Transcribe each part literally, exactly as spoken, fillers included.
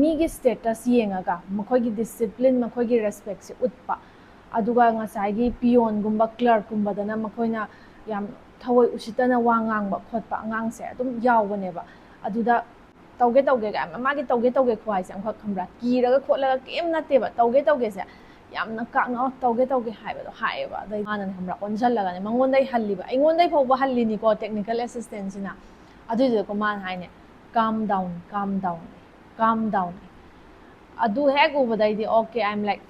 ꯃꯤꯒꯤ status ꯌꯦꯡꯉꯒ ꯃꯈꯣꯏꯒꯤ discipline, ꯃꯈꯣꯏꯒꯤ respectꯁꯦ ꯎꯠꯄ꯫ ꯑꯗꯨꯒ ꯉꯁꯥꯏꯒꯤ peonꯒꯨꯝꯕ clerkꯀꯨꯝꯕꯗꯅ ꯃꯈꯣꯏꯅ ꯌꯥꯝ ꯊꯑꯣꯏ ꯎꯁꯤꯠꯇꯅ ꯋꯥ ꯉꯥꯡꯕ ꯈꯣꯠꯄ ꯑꯉꯥꯡꯁꯦ ꯑꯗꯨꯝ ꯌꯥꯎꯕꯅꯦꯕ꯫ ꯑꯗꯨꯗ ꯇꯧꯒꯦ ꯇꯧꯒꯦ ꯀꯥꯏꯅ, ꯃꯥꯒꯤ ꯇꯧꯒꯦ ꯇꯧꯒꯦ ꯈꯨꯍꯥꯏꯁꯦ ꯑꯃꯈꯛ ꯈꯪꯕ꯭ꯔꯥ? ꯀꯤꯔꯒ ꯈꯣꯠꯂꯒ ꯀꯩꯝ ꯅꯠꯇꯦꯕ꯫ ꯇꯧꯒꯦ ꯇꯧꯒꯦꯁꯦ ꯌꯥꯝꯅ ꯀꯥꯛꯅ, "ꯑꯣ, ꯇꯧꯒꯦ ꯇꯧꯒꯦ" ꯍꯥꯏꯕꯗꯣ ꯍꯥꯏꯌꯦꯕ꯫ ꯑꯗꯩ ꯃꯥꯅꯅꯦ ꯈꯪꯕ꯭ꯔꯥ, ꯑꯣꯟꯁꯤꯜꯂꯒꯅꯦ, ꯃꯉꯣꯟꯗꯩ ꯍꯜꯂꯤꯕ, ꯑꯩꯉꯣꯟꯗꯩ ꯐꯥꯎꯕ ꯍꯜꯂꯤꯅꯤꯀꯣ technical assistantꯁꯤꯅ꯫ ꯑꯗꯨꯏꯗꯨꯒ ꯃꯥꯅ ꯍꯥꯏꯅꯦ, "Calm down, calm down, calm down." ꯑꯗꯨ ꯍꯦꯛ ꯎꯕꯗꯩꯗꯤ, okay, I'm like,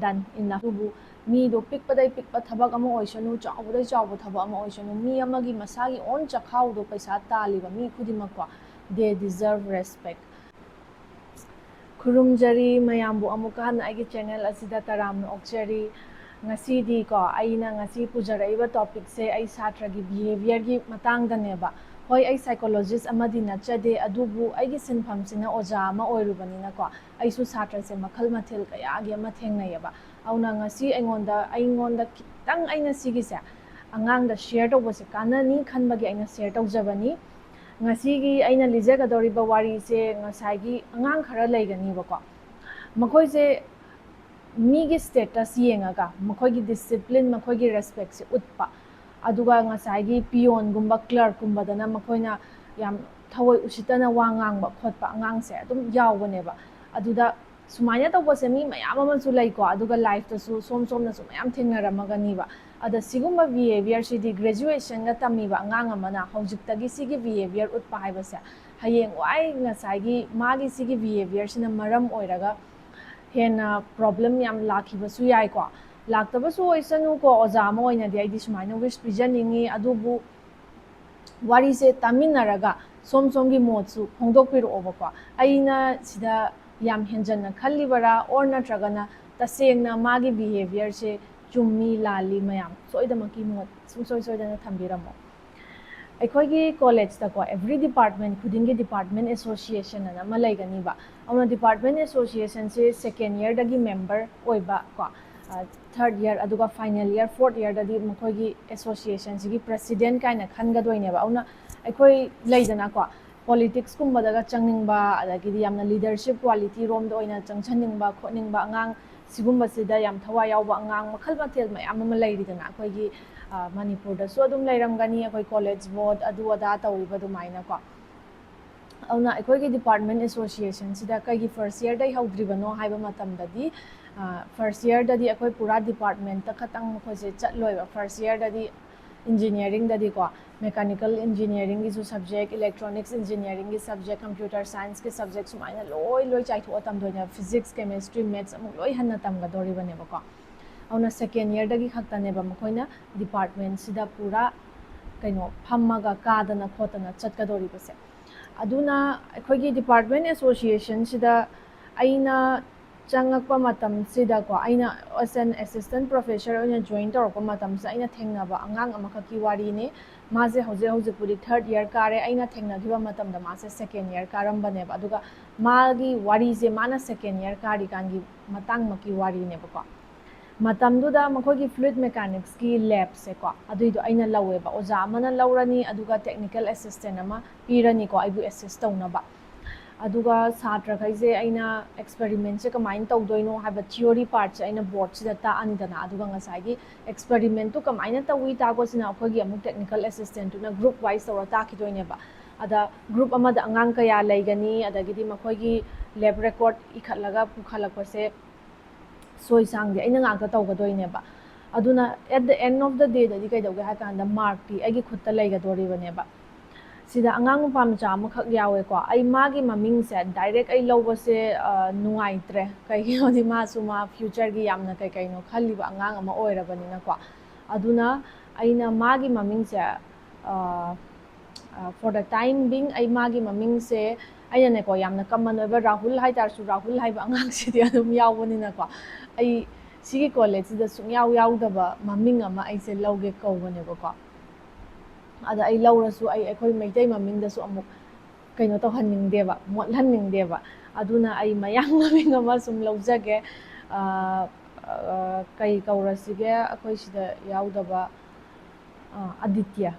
done, enough. ꯑꯗꯨꯕꯨ ꯃꯤꯗꯣ ꯄꯤꯛꯄꯗꯩ ꯄꯤꯛꯄ ꯊꯕꯛ ꯑꯃ ꯑꯣꯏꯁꯅꯨ, ꯆꯥꯎꯕꯗꯩ ꯆꯥꯎꯕ ꯊꯕꯛ ꯑꯃ ꯑꯣꯏꯁꯅꯨ, ꯃꯤ ꯑꯃꯒꯤ ꯃꯁꯥꯒꯤ own ꯆꯈꯥꯎꯗꯣ ꯄꯩꯁꯥ ꯇꯥꯜꯂꯤꯕ ꯃꯤ ꯈꯨꯗꯤꯡꯃꯛꯀꯣ, they deserve respect. ꯈꯨꯔꯨꯝꯖꯔꯤ ꯃꯌꯥꯝꯕꯨ ꯑꯃꯨꯛꯀ ꯍꯟꯅ ꯑꯩꯒꯤ channel ꯑꯁꯤꯗ ꯇꯔꯥꯝꯅ ꯑꯣꯛꯆꯔꯤ꯫ ꯉꯁꯤꯗꯤꯀꯣ, ꯑꯩꯅ ꯉꯁꯤ ꯄꯨꯖꯔꯛꯏꯕ topicꯁꯦ ꯑꯩ ꯁꯥꯇ꯭ꯔꯒꯤ behaviourꯒꯤ ꯃꯇꯥꯡꯗꯅꯦꯕ꯫ ꯍꯣꯏ, ꯑꯩ psychologist ꯑꯃꯗꯤ ꯅꯠꯆꯗꯦ, ꯑꯗꯨꯕꯨ ꯑꯩꯒꯤ ꯁꯤꯟꯐꯝꯁꯤꯅ ꯑꯣꯖꯥ ꯑꯃ ꯑꯣꯏꯔꯨꯕꯅꯤꯅꯀꯣ, ꯑꯩꯁꯨ ꯁꯥꯇ꯭ꯔꯁꯦ ꯃꯈꯜ ꯃꯊꯦꯜ ꯀꯌꯥꯒꯤ ꯑꯃ ꯊꯦꯡꯅꯩꯌꯦꯕ꯫ ꯑꯗꯨꯅ ꯉꯁꯤ ꯑꯩꯉꯣꯟꯗ, ꯑꯩꯉꯣꯟꯗ ꯈꯤꯇꯪ ꯑꯩꯅ ꯁꯤꯒꯤꯁꯦ ꯑꯉꯥꯡꯗ share ꯇꯧꯕꯁꯦ ꯀꯥꯟꯅꯅꯤ ꯈꯟꯕꯒꯤ ꯑꯩꯅ share ꯇꯧꯖꯕꯅꯤ꯫ ꯉꯁꯤꯒꯤ ꯑꯩꯅ ꯂꯤꯖꯒꯗꯧꯔꯤꯕ ꯋꯥꯔꯤꯁꯦ ꯉꯁꯥꯏꯒꯤ ꯑꯉꯥꯡ ꯈꯔ ꯂꯩꯒꯅꯤꯕꯀꯣ, ꯃꯈꯣꯏꯁꯦ ꯃꯤꯒꯤ status ꯌꯦꯡꯉꯒ ꯃꯈꯣꯏꯒꯤ discipline, ꯃꯈꯣꯏꯒꯤ respectꯁꯦ ꯎꯠꯄ꯫ ꯑꯗꯨꯒ ꯉꯁꯥꯏꯒꯤ peonꯒꯨꯝꯕ clerkꯀꯨꯝꯕꯗꯅ ꯃꯈꯣꯏꯅ ꯌꯥꯝ ꯊꯑꯣꯏ ꯎꯁꯤꯠꯇꯅ ꯋꯥ ꯉꯥꯡꯕ ꯈꯣꯠꯄ ꯑꯉꯥꯡꯁꯦ ꯑꯗꯨꯝ ꯌꯥꯎꯕꯅꯦꯕ꯫ ꯑꯗꯨꯗ ꯁꯨꯃꯥꯏꯅ ꯇꯧꯕꯁꯦ ꯃꯤ ꯃꯌꯥꯝ ꯑꯃꯁꯨ ꯂꯩꯀꯣ, ꯑꯗꯨꯒ lifeꯇꯁꯨ ꯁꯣꯝ ꯁꯣꯝꯅꯁꯨ ꯃꯌꯥꯝ ꯊꯦꯡꯅꯔꯝꯃꯒꯅꯤꯕ꯫ ꯑꯗ ꯁꯤꯒꯨꯝꯕ behaviourꯁꯤꯗꯤ graduationꯒ ꯇꯝꯃꯤꯕ ꯑꯉꯥꯡ ꯑꯃꯅ ꯍꯧꯖꯤꯛꯇꯒꯤ ꯁꯤꯒꯤ behaviour ꯎꯠꯄ ꯍꯥꯏꯕꯁꯦ, ꯍꯌꯦꯡꯋꯥꯏ ꯉꯁꯥꯏꯒꯤ ꯃꯥꯒꯤ ꯁꯤꯒꯤ behaviourꯁꯤꯅ ꯃꯔꯝ ꯑꯣꯏꯔꯒ ꯍꯦꯟꯅ problem ꯌꯥꯝ ꯂꯥꯛꯈꯤꯕꯁꯨ ꯌꯥꯏꯀꯣ꯫ ꯂꯥꯛꯇꯕꯁꯨ ꯑꯣꯏꯁꯅꯨꯀꯣ, ꯑꯣꯖꯥ ꯑꯃ ꯑꯣꯏꯅꯗꯤ ꯑꯩꯗꯤ ꯁꯨꯃꯥꯏꯅ wish ꯄꯤꯖꯅꯤꯡꯉꯤ꯫ ꯑꯗꯨꯕꯨ ꯋꯥꯔꯤꯁꯦ ꯇꯥꯃꯤꯟꯅꯔꯒ ꯁꯣꯝ ꯁꯣꯝꯒꯤ ꯃꯣꯠꯁꯨ ꯐꯣꯡꯗꯣꯛꯄꯤꯔꯛꯑꯣꯕꯀꯣ꯫ ꯑꯩꯅ ꯁꯤꯗ ꯌꯥꯝ ꯍꯦꯟꯖꯟꯅ ꯈꯜꯂꯤꯕꯔꯥ, or ꯅꯠꯇ꯭ꯔꯒꯅ ꯇꯁꯦꯡꯅ ꯃꯥꯒꯤ behaviourꯁꯦ ꯆꯨꯝꯃꯤ ꯂꯥꯜꯂꯤ, ꯃꯌꯥꯝ ꯁꯣꯏꯗꯃꯛꯀꯤ ꯃꯣꯠ ꯁꯨꯡꯁꯣꯏ ꯁꯣꯏꯗꯅ ꯊꯝꯕꯤꯔꯝꯃꯣ꯫ ꯑꯩꯈꯣꯏꯒꯤ collegeꯇꯀꯣ, every department ꯈꯨꯗꯤꯡꯒꯤ department association ꯑꯅ ꯑꯃ ꯂꯩꯒꯅꯤꯕ꯫ ꯑꯗꯨꯅ department associationꯁꯦ second yearꯗꯒꯤ member ꯑꯣꯏꯕ ꯀꯣ, third year, ꯑꯗꯨꯒ final year, fourth yearꯗꯗꯤ ꯃꯈꯣꯏꯒꯤ associationꯁꯤꯒꯤ president ꯀꯥꯏꯅ ꯈꯟꯒꯗꯣꯏꯅꯦꯕ꯫ ꯑꯗꯨꯅ ꯑꯩꯈꯣꯏ ꯂꯩꯗꯅꯀꯣ, ꯄꯣꯂꯤꯇꯤꯛꯁꯀꯨꯝꯕꯗꯒ ꯆꯪꯅꯤꯡꯕ, ꯑꯗꯒꯤꯗꯤ ꯌꯥꯝꯅ ꯂꯤꯗꯔꯁꯤꯞ ꯀ꯭ꯋꯥꯂꯤꯇꯤꯔꯣꯝꯗ ꯑꯣꯏꯅ ꯆꯪꯁꯤꯟꯅꯤꯡꯕ ꯈꯣꯠꯅꯤꯡꯕ ꯑꯉꯥꯡ, ꯁꯤꯒꯨꯝꯕꯁꯤꯗ ꯌꯥꯝ ꯊꯋꯥꯏ ꯌꯥꯎꯕ ꯑꯉꯥꯡ ꯃꯈꯜ ꯃꯊꯦꯜ ꯃꯌꯥꯝ ꯑꯃ ꯂꯩꯔꯤꯗꯅ ꯑꯩꯈꯣꯏꯒꯤ, ꯑ, ꯃꯅꯤꯄꯨꯔꯗꯁꯨ ꯑꯗꯨꯝ ꯂꯩꯔꯝꯒꯅꯤ, ꯑꯩꯈꯣꯏ ꯀꯣꯂꯦꯖ ꯕꯣꯔꯗ ꯑꯗꯨ ꯑꯗꯥ ꯇꯧꯔꯤꯕ ꯑꯗꯨꯃꯥꯏꯅꯀꯣ꯫ ꯑꯗꯨꯅ ꯑꯩꯈꯣꯏꯒꯤ ꯗꯤꯄꯥꯔꯠꯃꯦꯟ ꯑꯦꯁꯣꯁꯤꯌꯦꯁꯟꯁꯤꯗ ꯀꯩꯒꯤ ꯐꯥꯔꯁ ꯌꯔꯗꯩ ꯍꯧꯗ꯭ꯔꯤꯕꯅꯣ ꯍꯥꯏꯕ ꯃꯇꯝꯗꯗꯤ, ꯐꯥꯔꯁ ꯌꯔꯗꯗꯤ ꯑꯩꯈꯣꯏ ꯄꯨꯔꯥ ꯗꯤꯄꯥꯔꯠꯃꯦꯟꯇ ꯈꯛꯇꯪ ꯃꯈꯣꯏꯁꯦ ꯆꯠꯂꯣꯏꯕ꯫ ꯐꯥꯔꯁ ꯌꯔꯗꯗꯤ ꯏꯟꯖꯤꯅꯤꯌꯥꯔꯤꯡꯗꯒꯤꯁꯨ ꯁꯕꯖꯦꯛ, ꯏꯂꯦꯛꯇ꯭ꯔꯣꯅꯤꯛꯁ ꯏꯟꯖꯤꯅꯤꯌꯥꯔꯤꯡꯒꯤ ꯁꯕꯖꯦꯛ, ꯀꯝꯄ꯭ꯌꯨꯇꯔ ꯁꯥꯏꯟꯁꯀꯤ ꯁꯕꯖꯦꯛ, ꯁꯨꯃꯥꯏꯅ ꯂꯣꯏ ꯂꯣꯏ ꯆꯥꯏꯊꯣꯛꯑ ꯇꯝꯗꯣꯏꯅꯦꯕ꯫ ꯐꯤꯖꯤꯛꯁ, ꯀꯦꯃꯦꯁꯇ꯭ꯔꯤ, ꯃꯦꯠꯁ ꯑꯃꯨꯛ ꯂꯣꯏ ꯍꯟꯅ ꯇꯝꯒꯗꯧꯔꯤꯕꯅꯦꯕꯀꯣ꯫ ꯑꯗꯨꯅ ꯁꯦꯀꯦꯟ ꯌꯔꯗꯒꯤ ꯈꯛꯇꯅꯦꯕ ꯃꯈꯣꯏꯅ ꯗꯤꯄꯥꯔꯠꯃꯦꯟꯁꯤꯗ ꯄꯨꯔꯥ ꯀꯩꯅꯣ ꯐꯝꯃꯒ ꯀꯥꯗꯅ ꯈꯣꯠꯇꯅ ꯆꯠꯀꯗꯧꯔꯤꯕꯁꯦ꯫ ꯑꯗꯨꯅ ꯑꯩꯈꯣꯏꯒꯤ ꯗꯤꯄꯥꯔꯠꯃꯦꯟ ꯑꯦꯁꯣꯁꯤꯌꯦꯁꯟꯁꯤꯗ ꯑꯩꯅ ꯆꯪꯉꯛꯄ ꯃꯇꯝꯁꯤꯗꯀꯣ, ꯑꯩꯅ as an assistant professor ꯑꯣꯏꯅ ꯖꯣꯏꯟ ꯇꯧꯔꯛꯄ ꯃꯇꯝꯁꯤꯗ ꯑꯩꯅ ꯊꯦꯡꯅꯕ ꯑꯉꯥꯡ ꯑꯃꯈꯛꯀꯤ ꯋꯥꯔꯤꯅꯤ꯫ ꯃꯥꯁꯦ ꯍꯧꯖꯤꯛ ꯍꯧꯖꯤꯛꯄꯨꯗꯤ ꯊꯥꯔꯠ ꯌꯔ ꯀꯥꯔꯦ꯫ ꯑꯩꯅ ꯊꯦꯡꯅꯈꯤꯕ ꯃꯇꯝꯗ ꯃꯥꯁꯦ ꯁꯦꯀꯦꯟ ꯌꯔ ꯀꯥꯔꯝꯕꯅꯦꯕ꯫ ꯑꯗꯨꯒ ꯃꯥꯒꯤ ꯋꯥꯔꯤꯁꯦ ꯃꯥꯅ ꯁꯦꯀꯦꯟ ꯌꯔ ꯀꯥꯔꯤꯀꯥꯟꯒꯤ ꯃꯇꯥꯡꯃꯛꯀꯤ ꯋꯥꯔꯤꯅꯦꯕꯀꯣ꯫ ꯃꯇꯝꯗꯨꯗ ꯃꯈꯣꯏꯒꯤ ꯐ꯭ꯂꯨꯏꯗ ꯃꯦꯀꯥꯅꯤꯛꯁꯀꯤ ꯂꯦꯕꯁꯦꯀꯣ, ꯑꯗꯨꯏꯗꯣ ꯑꯩꯅ ꯂꯧꯋꯦꯕ꯫ ꯑꯣꯖꯥ ꯑꯃꯅ ꯂꯧꯔꯅꯤ, ꯑꯗꯨꯒ ꯇꯦꯛꯅꯤꯀꯦꯜ ꯑꯦꯁꯤꯁꯇꯦꯟ ꯑꯃ ꯄꯤꯔꯅꯤꯀꯣ ꯑꯩꯕꯨ ꯑꯦꯁꯤꯁ ꯇꯧꯅꯕ꯫ ꯑꯗꯨꯒ ꯁꯥꯇ꯭ꯔꯈꯩꯁꯦ ꯑꯩꯅ ꯑꯦꯛꯁꯄꯦꯔꯤꯃꯦꯟꯁꯦ ꯀꯃꯥꯏꯅ ꯇꯧꯗꯣꯏꯅꯣ ꯍꯥꯏꯕ ꯊꯤꯑꯣꯔꯤ ꯄꯥꯔꯠꯁꯦ ꯑꯩꯅ ꯕꯣꯔꯗꯁꯤꯗ ꯇꯥꯛꯑꯅꯤꯗꯅ, ꯑꯗꯨꯒ ꯉꯁꯥꯏꯒꯤ ꯑꯦꯛꯁꯄꯦꯔꯤꯃꯦꯟꯠꯇꯨ ꯀꯃꯥꯏꯅ ꯇꯧꯏ ꯇꯥꯛꯄꯁꯤꯅ ꯑꯩꯈꯣꯏꯒꯤ ꯑꯃꯨꯛ ꯇꯦꯛꯅꯤꯀꯦꯜ ꯑꯦꯁꯤꯁꯇꯦꯟꯠꯇꯨꯅ ꯒ꯭ꯔꯨꯞ ꯋꯥꯏꯁ ꯇꯧꯔ ꯇꯥꯛꯈꯤꯗꯣꯏꯅꯦꯕ꯫ ꯑꯗ ꯒ꯭ꯔꯨꯞ ꯑꯃꯗ ꯑꯉꯥꯡ ꯀꯌꯥ ꯂꯩꯒꯅꯤ, ꯑꯗꯒꯤꯗꯤ ꯃꯈꯣꯏꯒꯤ ꯂꯦꯕ ꯔꯦꯀꯣꯔꯠ ꯏꯈꯠꯂꯒ ꯄꯨꯈꯠꯂꯛꯄꯁꯦ ꯁꯣꯏ ꯁꯥꯡꯗꯤ ꯑꯩꯅ ꯉꯥꯛꯇ ꯇꯧꯒꯗꯣꯏꯅꯦꯕ꯫ ꯑꯗꯨꯅ at the end of the dayꯗꯗꯤ ꯀꯩꯗꯧꯒꯦ ꯍꯥꯏ ꯀꯥꯟꯗ ꯃꯥꯔꯛꯇꯤ ꯑꯩꯒꯤ ꯈꯨꯠꯇ ꯂꯩꯒꯗꯣꯔꯤꯕꯅꯦꯕ꯫ ꯁꯤꯗ ꯑꯉꯥꯡ ꯅꯨꯄꯥ ꯃꯆꯥ ꯑꯃꯈꯛ ꯌꯥꯎꯋꯦꯀꯣ꯫ ꯑꯩ ꯃꯥꯒꯤ ꯃꯃꯤꯡꯁꯦ ꯗꯥꯏꯔꯦꯛ ꯑꯩ ꯂꯧꯕꯁꯦ, ꯑ, ꯅꯨꯡꯉꯥꯏꯇ꯭ꯔꯦ꯫ ꯀꯩꯒꯤꯅꯣꯗꯤ ꯃꯥꯁꯨ ꯃꯥ ꯐ꯭ꯌꯨꯆꯔꯒꯤ ꯌꯥꯝꯅ ꯀꯩ ꯀꯩꯅꯣ ꯈꯜꯂꯤꯕ ꯑꯉꯥꯡ ꯑꯃ ꯑꯣꯏꯔꯕꯅꯤꯅꯀꯣ꯫ ꯑꯗꯨꯅ ꯑꯩꯅ ꯃꯥꯒꯤ ꯃꯃꯤꯡꯁꯦ, ꯑ, ꯑ, for the time being ꯑꯩ ꯃꯥꯒꯤ ꯃꯃꯤꯡꯁꯦ, ꯑꯩꯅꯅꯦꯀꯣ, ꯌꯥꯝꯅ ꯀꯃꯟ ꯑꯣꯏꯕ ꯔꯥꯍꯨꯜ ꯍꯥꯏꯇꯥꯔꯁꯨ, ꯔꯥꯍꯨꯜ ꯍꯥꯏꯕ ꯑꯉꯥꯡꯁꯤꯗꯤ ꯑꯗꯨꯝ ꯌꯥꯎꯕꯅꯤꯅꯀꯣ, ꯑꯩ ꯁꯤꯒꯤ ꯀꯣꯂꯦꯖꯁꯤꯗ ꯁꯨꯡꯌꯥꯎ ꯌꯥꯎꯗꯕ ꯃꯃꯤꯡ ꯑꯃ ꯑꯩꯁꯦ ꯂꯧꯒꯦ ꯀꯧꯕꯅꯦꯕꯀꯣ꯫ ꯑꯗ ꯑꯩ ꯂꯧꯔꯁꯨ ꯑꯩ ꯑꯩꯈꯣꯏ ꯃꯩꯇꯩ ꯃꯃꯤꯡꯗꯁꯨ ꯑꯃꯨꯛ ꯀꯩꯅꯣ ꯇꯧꯍꯟꯅꯤꯡꯗꯦꯕ, ꯃꯣꯠꯍꯟꯅꯤꯡꯗꯦꯕ꯫ ꯑꯗꯨꯅ ꯑꯩ ꯃꯌꯥꯡ ꯃꯃꯤꯡ ꯑꯃ ꯁꯨꯝ ꯂꯧꯖꯒꯦ꯫ ꯑ, ꯑ, ꯀꯩ ꯀꯧꯔꯁꯤꯒꯦ? ꯑꯩꯈꯣꯏ ꯁꯤꯗ ꯌꯥꯎꯗꯕ, ꯑ, ꯑꯗꯤꯇ꯭ꯌ꯫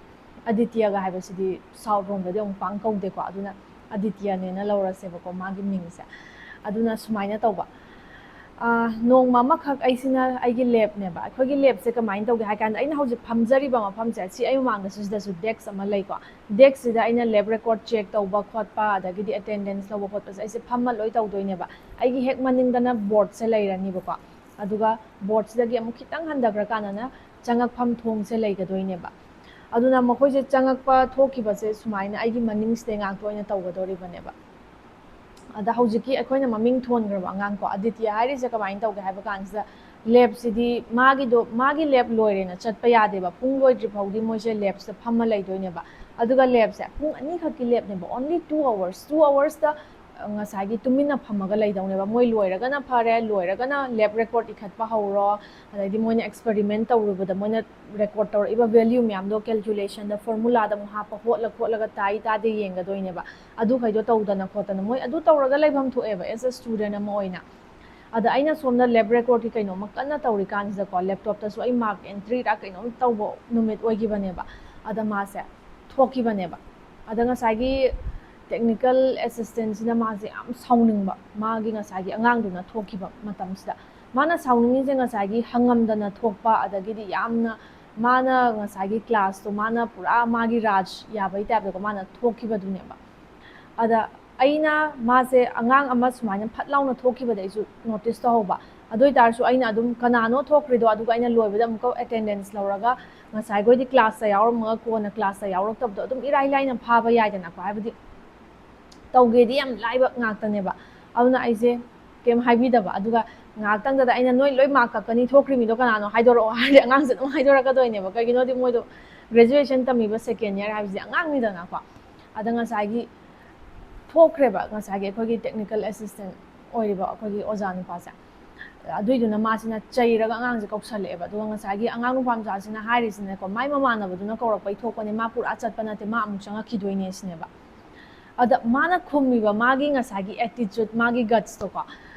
ꯑꯗꯤꯇ꯭ꯌꯒ ꯍꯥꯏꯕꯁꯤꯗꯤ ꯁꯥꯎꯠ ꯔꯣꯝꯗꯗꯤ ꯑꯃꯨꯛ ꯄꯥꯡ ꯀꯧꯗꯦꯀꯣ, ꯑꯗꯨꯅ ꯑꯗꯤꯇ꯭ꯌꯅꯦꯅ ꯂꯧꯔꯁꯦꯕꯀꯣ ꯃꯥꯒꯤ ꯃꯤꯡꯁꯦ꯫ ꯑꯗꯨꯅ ꯁꯨꯃꯥꯏꯅ ꯇꯧꯕ, ꯑ, ꯅꯣꯡꯃ ꯑꯃꯈꯛ ꯑꯩꯁꯤꯅ ꯑꯩꯒꯤ ꯂꯦꯞꯅꯦꯕ꯫ ꯑꯩꯈꯣꯏꯒꯤ ꯂꯦꯞꯁꯦ ꯀꯃꯥꯏꯅ ꯇꯧꯒꯦ ꯍꯥꯏ ꯀꯥꯟꯗ, ꯑꯩꯅ ꯍꯧꯖꯤꯛ ꯐꯝꯖꯔꯤꯕ ꯃꯐꯝꯁꯦ, ꯁꯤ ꯑꯩ ꯃꯃꯥꯡꯗ ꯁꯤꯗꯁꯨ ꯗꯦꯛꯁ ꯑꯃ ꯂꯩꯀꯣ꯫ ꯗꯦꯛꯁꯁꯤꯗ ꯑꯩꯅ ꯂꯦꯞ ꯔꯦꯀꯣꯔꯠ ꯆꯦꯛ ꯇꯧꯕ ꯈꯣꯠꯄ, ꯑꯗꯒꯤꯗꯤ ꯑꯦꯇꯦꯟꯗꯦꯟꯁ ꯂꯧꯕ ꯈꯣꯠꯄꯁꯦ ꯑꯩꯁꯦ ꯐꯝꯃ ꯂꯣꯏ ꯇꯧꯗꯣꯏꯅꯦꯕ꯫ ꯑꯩꯒꯤ ꯍꯦꯛ ꯃꯅꯤꯡꯗꯅ ꯕꯣꯔꯗꯁꯦ ꯂꯩꯔꯅꯤꯕꯀꯣ, ꯑꯗꯨꯒ ꯕꯣꯔꯗꯁꯤꯗꯒꯤ ꯑꯃꯨꯛ ꯈꯤꯇꯪ ꯍꯟꯊꯈ꯭ꯔꯀꯥꯟꯗꯅ ꯆꯪꯉꯛꯐꯝ ꯊꯣꯡꯁꯦ ꯂꯩꯒꯗꯣꯏꯅꯦꯕ꯫ ꯑꯗꯨꯅ ꯃꯈꯣꯏꯁꯦ ꯆꯪꯉꯛꯄ ꯊꯣꯛꯈꯤꯕꯁꯦ ꯁꯨꯃꯥꯏꯅ ꯑꯩꯒꯤ ꯃꯅꯤꯡꯁꯤꯗꯩ ꯉꯥꯛꯇ ꯑꯣꯏꯅ ꯇꯧꯒꯗꯧꯔꯤꯕꯅꯦꯕ꯫ ꯑꯗ ꯍꯧꯖꯤꯛꯀꯤ ꯑꯩꯈꯣꯏꯅ ꯃꯃꯤꯡ ꯊꯣꯟꯈ꯭ꯔꯕ ꯑꯉꯥꯡ ꯀꯣ, ꯑꯗꯤꯇ꯭ꯌ ꯍꯥꯏꯔꯤꯁꯦ ꯀꯃꯥꯏꯅ ꯇꯧꯒꯦ ꯍꯥꯏꯕ ꯀꯥꯟꯁꯤꯗ, ꯂꯦꯞꯁꯤꯗꯤ ꯃꯥꯒꯤꯗꯣ, ꯃꯥꯒꯤ ꯂꯦꯞ ꯂꯣꯏꯔꯦꯅ ꯆꯠꯄ ꯌꯥꯗꯦꯕ꯫ ꯄꯨꯡ ꯂꯣꯏꯗ꯭ꯔꯤ ꯐꯥꯎꯗꯤ ꯃꯣꯏꯁꯦ ꯂꯦꯞꯁꯤꯗ ꯐꯝꯃ ꯂꯩꯗꯣꯏꯅꯦꯕ꯫ ꯑꯗꯨꯒ ꯂꯦꯞꯁꯦ ꯄꯨꯡ ꯑꯅꯤꯈꯛꯀꯤ ꯂꯦꯞꯅꯦꯕ, only two hours, two hoursꯇ ꯉꯁꯥꯏꯒꯤ ꯇꯨꯃꯤꯟꯅ ꯐꯝꯃꯒ ꯂꯩꯗꯧꯅꯦꯕ꯫ ꯃꯣꯏ ꯂꯣꯏꯔꯒꯅ ꯐꯔꯦ, ꯂꯣꯏꯔꯒꯅ ꯂꯦꯞ ꯔꯦꯀꯣꯔꯠ ꯏꯈꯠꯄ ꯍꯧꯔꯣ, ꯑꯗꯩꯗꯤ ꯃꯣꯏꯅ ꯑꯦꯛꯁꯄꯦꯔꯤꯃꯦꯟ ꯇꯧꯔꯨꯕꯗ ꯃꯣꯏꯅ ꯔꯦꯀꯣꯔꯠ ꯇꯧꯔꯛꯏꯕ ꯚꯦꯂ꯭ꯌꯨ ꯃꯌꯥꯝꯗꯣ ꯀꯦꯜꯀꯨꯂꯦꯁꯟꯗ, ꯐꯣꯔꯃꯨꯂꯥꯗ ꯑꯃꯨꯛ ꯍꯥꯞꯄ ꯍꯣꯠꯂ ꯈꯣꯠꯂꯒ ꯇꯥꯏ ꯇꯥꯗꯦ ꯌꯦꯡꯒꯗꯣꯏꯅꯦꯕ꯫ ꯑꯗꯨꯈꯩꯗꯣ ꯇꯧꯗꯅ ꯈꯣꯠꯇꯅ ꯃꯣꯏ ꯑꯗꯨ ꯇꯧꯔꯒ ꯂꯩꯐꯝ ꯊꯣꯛꯑꯦꯕ, as a student ꯑꯃ ꯑꯣꯏꯅ꯫ ꯑꯗ ꯑꯩꯅ ꯁꯣꯝꯗ ꯂꯦꯞ ꯔꯦꯀꯣꯔꯠꯀꯤ ꯀꯩꯅꯣꯝꯃ ꯀꯟꯅ ꯇꯧꯔꯤꯀꯥꯟꯁꯤꯗꯀꯣ, ꯂꯦꯞꯇꯣꯞꯇꯁꯨ ꯑꯩ ꯃꯥꯔꯛ ꯑꯦꯟꯇ꯭ꯔꯤꯔ ꯀꯩꯅꯣꯝ ꯇꯧꯕ ꯅꯨꯃꯤꯠ ꯑꯣꯏꯈꯤꯕꯅꯦꯕ꯫ ꯑꯗ ꯃꯥꯁꯦ ꯊꯣꯛꯈꯤꯕꯅꯦꯕ꯫ ꯑꯗ ꯉꯁꯥꯏꯒꯤ ꯇꯦꯛꯅꯤꯀꯦꯜ ꯑꯦꯁꯤꯁꯇꯦꯟꯁꯤꯅ ꯃꯥꯁꯦ ꯌꯥꯝ ꯁꯥꯎꯅꯤꯡꯕ, ꯃꯥꯒꯤ ꯉꯁꯥꯏꯒꯤ ꯑꯉꯥꯡꯗꯨꯅ ꯊꯣꯛꯈꯤꯕ ꯃꯇꯝꯁꯤꯗ꯫ ꯃꯥꯅ ꯁꯥꯎꯅꯤꯡꯉꯤꯁꯦ ꯉꯁꯥꯏꯒꯤ ꯍꯪꯉꯝꯗꯅ ꯊꯣꯛꯄ, ꯑꯗꯒꯤꯗꯤ ꯌꯥꯝꯅ ꯃꯥꯅ ꯉꯁꯥꯏꯒꯤ ꯀ꯭ꯂꯥꯁꯇꯣ ꯃꯥꯅ ꯄꯨꯔꯥ ꯃꯥꯒꯤ ꯔꯥꯖ ꯌꯥꯕꯩ ꯇꯥꯏꯞꯇꯀꯣ ꯃꯥꯅ ꯊꯣꯛꯈꯤꯕꯗꯨꯅꯦꯕ꯫ ꯑꯗ ꯑꯩꯅ ꯃꯥꯁꯦ ꯑꯉꯥꯡ ꯑꯃ ꯁꯨꯃꯥꯏꯅ ꯐꯠ ꯂꯥꯎꯅ ꯊꯣꯛꯈꯤꯕꯗ ꯑꯩꯁꯨ ꯅꯣꯇꯤꯁ ꯇꯧꯍꯧꯕ꯫ ꯑꯗꯨ ꯑꯣꯏꯇꯥꯔꯁꯨ ꯑꯩꯅ ꯑꯗꯨꯝ ꯀꯅꯥꯅꯣ ꯊꯣꯛꯈ꯭ꯔꯤꯗꯣ, ꯑꯗꯨꯒ ꯑꯩꯅ ꯂꯣꯏꯕꯗ ꯑꯃꯨꯛꯀ ꯑꯦꯇꯦꯟꯗꯦꯟꯁ ꯂꯧꯔꯒ ꯉꯁꯥꯏꯈꯣꯏꯗꯤ ꯀ꯭ꯂꯥꯁꯇ ꯌꯥꯎꯔꯝꯃꯒ ꯀꯣꯟꯅ ꯀ꯭ꯂꯥꯁꯇ ꯌꯥꯎꯔꯛꯇꯕꯗꯣ ꯑꯗꯨꯝ ꯏꯔꯥꯏ ꯂꯥꯏꯅ ꯐꯥꯕ ꯌꯥꯏꯗꯅꯀꯣ꯫ ꯍꯥꯏꯕꯗꯤ ꯇꯧꯒꯦꯗꯤ ꯌꯥꯝ ꯂꯥꯏꯕ ꯉꯥꯛꯇꯅꯦꯕ꯫ ꯑꯗꯨꯅ ꯑꯩꯁꯦ ꯀꯩꯝ ꯍꯥꯏꯕꯤꯗꯕ꯫ ꯑꯗꯨꯒ ꯉꯥꯏꯍꯥꯛꯇꯪꯗꯨꯗ ꯑꯩꯅ, "ꯅꯣꯏ ꯂꯣꯏ ꯃꯥꯔꯛ ꯀꯛꯀꯅꯤ, ꯊꯣꯛꯈ꯭ꯔꯤ ꯃꯤꯗꯣ ꯀꯅꯥꯅꯣ ꯍꯥꯏꯗꯣꯔꯛꯑꯣ" ꯍꯥꯏꯔꯗꯤ ꯑꯉꯥꯡꯁꯦ ꯑꯗꯨꯝ ꯍꯥꯏꯗꯣꯔꯛꯀꯗꯣꯏꯅꯦꯕ꯫ ꯀꯩꯒꯤꯅꯣꯗꯤ ꯃꯣꯏꯗꯣ ꯒ꯭ꯔꯦꯖꯨꯑꯦꯁꯟ ꯇꯝꯃꯤꯕ ꯁꯦꯀꯦꯟ ꯏꯌꯔ ꯍꯥꯏꯕꯁꯤꯗꯤ ꯑꯉꯥꯡꯅꯤꯗꯅꯀꯣ꯫ ꯑꯗ ꯉꯁꯥꯏꯒꯤ ꯊꯣꯛꯈ꯭ꯔꯦꯕ ꯉꯁꯥꯏꯒꯤ ꯑꯩꯈꯣꯏꯒꯤ ꯇꯦꯛꯅꯤꯀꯦꯜ ꯑꯦꯁꯤꯁꯇꯦꯟ ꯑꯣꯏꯔꯤꯕ ꯑꯩꯈꯣꯏꯒꯤ ꯑꯣꯖꯥ ꯅꯨꯄꯥꯁꯦ꯫ ꯑꯗꯨꯏꯗꯨꯅ ꯃꯥꯁꯤꯅ ꯆꯩꯔꯒ ꯑꯉꯥꯡꯁꯦ ꯀꯧꯁꯜꯂꯛꯑꯦꯕ꯫ ꯑꯗꯨꯒ ꯉꯁꯥꯏꯒꯤ ꯑꯉꯥꯡ ꯅꯨꯄꯥ ꯃꯆꯥꯁꯤꯅ ꯍꯥꯏꯔꯤꯁꯤꯅꯀꯣ, "ꯃꯥꯏ ꯃꯃꯥꯟꯅꯕꯗꯨꯅ ꯀꯧꯔꯛꯄꯩ ꯊꯣꯛꯄꯅꯦ, ꯃꯥ ꯄꯨꯔꯥ ꯆꯠꯄ ꯅꯠꯇꯦ, ꯃꯥ ꯑꯃꯨꯛ ꯆꯪꯉꯛꯈꯤꯗꯣꯏꯅꯦ" ꯁꯤꯅꯦꯕ꯫ ꯑꯗ ꯃꯥꯅ ꯈꯨꯝꯃꯤꯕ ꯃꯥꯒꯤ ꯉꯁꯥꯏꯒꯤ ꯑꯦꯇꯤꯆꯨꯠ, ꯃꯥꯒꯤ ꯒꯠꯁꯇꯣꯀꯣ,